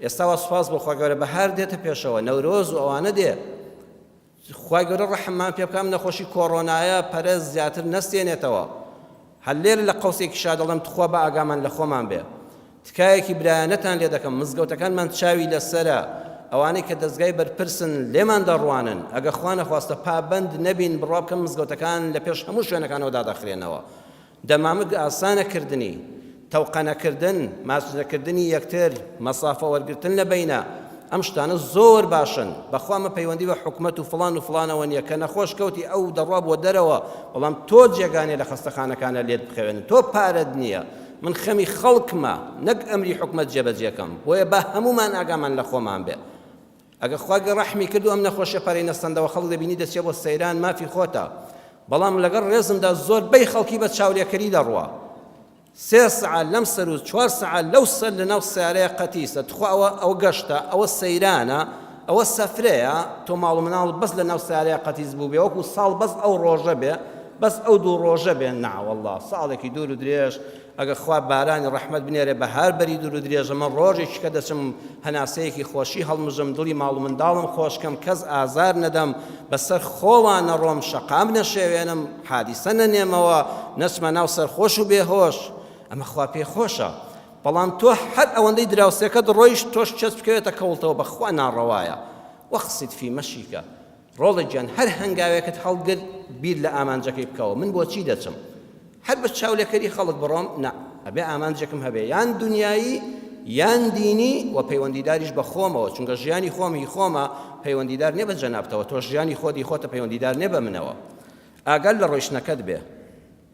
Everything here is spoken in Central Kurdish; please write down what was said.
ئێستا وا سوپاس بۆ خوای گەورە بەهار دێتە پێشەوە نەورۆز و ئەوانە دێ خوای گەورە ڕەحممان پێ بکا ئەم نەخۆشی کۆڕۆنایە پەرە زیاتر نەستێنێتەوە هەر لێرە لە قەوسێکیشا دەڵێم تخوا با ئاگامان لە خۆمان بێ تکایەکی برایانەتان لێ دەکەم مزگەوتەکانمان چاوی لەسەرە ئەوانەی کە دەزگای بەرپرسن لێمان دەڕوانن ئەگە خوا نەخواستە پابەند نەبین بڕوا بکەم مزگەوتەکان لە پێش هەموو شوێنەکانەوە دادەخرێنەوە دەمامک ئاسانە کردنی، تەوقە نەکردن، ماچ نەکردنی یەکتر، مەسافە وەرگرتن لە بەینە، ئەم شتانە زۆر باشن، بەخوا ئەمە پەیوەندی بە حکومەت و فڵان و فڵانەوە نیە، کە نەخۆش کەوتی ئەو دەڕوا بۆ دەرەوە، بەڵام تۆ جێگا نیە لە خەستەخانەکانە لێت بخەوێنن، تۆ پارەت نیە، من خەمی خەڵکمە نەک ئەمری حکومەت جێبەجێکەم، بۆیە با هەموومان ئاگامان لە خۆمان بێ. ئەگەر خوا گە ڕەحمی کرد و ئەم نەخۆشیە پەرەی نەستەندەوە خەڵک دەبینی دەچێ بۆ سەیران مافی خۆتە بەڵام لەگەڵ ڕێزمدا زۆربەی خەڵکی بە چاولێکەری دەڕوا سێ سەعات لەم سەر و چوار سەعات لەو سەر لەناو سیارەیە قەتیسە تخوا ئەوە ئەوە گەشتە ئەوە سەیرانە ئەوە سەفرەیە تۆ ماڵ و مناڵ بەس لەناو سیارەیە قەتیس بوو بێ وەکو ساڵ بەس ئەو ڕۆژە بێ بەس ئەو دوو ڕۆژە بێ ناوەڵڵا ساڵێکی دوور و درێژ ئەگەر خوا بارانی ڕەحمەت بنێرێ بەهار بەری دوور و درێژە من ڕۆژێکی کە دەچم هەناسەیەکی خۆشی هەڵمژم دڵی ماڵ و منداڵم خۆش کەم کەس ئازار نەدەم بەسەر خۆڵا نەڕۆم شەقام نەشێوێنم حادیسە نەنێمەوە نەچمە ناو سەرخۆش و بێهۆش ئەمە خوا پێ خۆشە بەڵام تۆ هەر ئەوەندەی دراوسێکەت ڕۆیشت تۆش چەس بکەوێتە کەوڵتەوە بەخوا ناڕەوایە واقصد في مشيك ڕۆڵە گیان هەر هەنگاوێکت هەڵگرت بیر لە ئامانجەکەی بکەوە من بۆچی دەچم هەر بە چاولێکەری خەڵک بڕۆم نا ئەبێ ئامانجێکم هەبێ یان دنیایی یان دینی و پەیوەندیداریش بە خۆمەوە چونکە ژیانی خۆم هی خۆمە پەیوەندیدار نیە بە جەنابتەوە تۆ ژیانی خۆتی خۆتە پەیوەندیدار نیە بە منەوە ئاگات لە ڕۆیشتنەکەت بێ.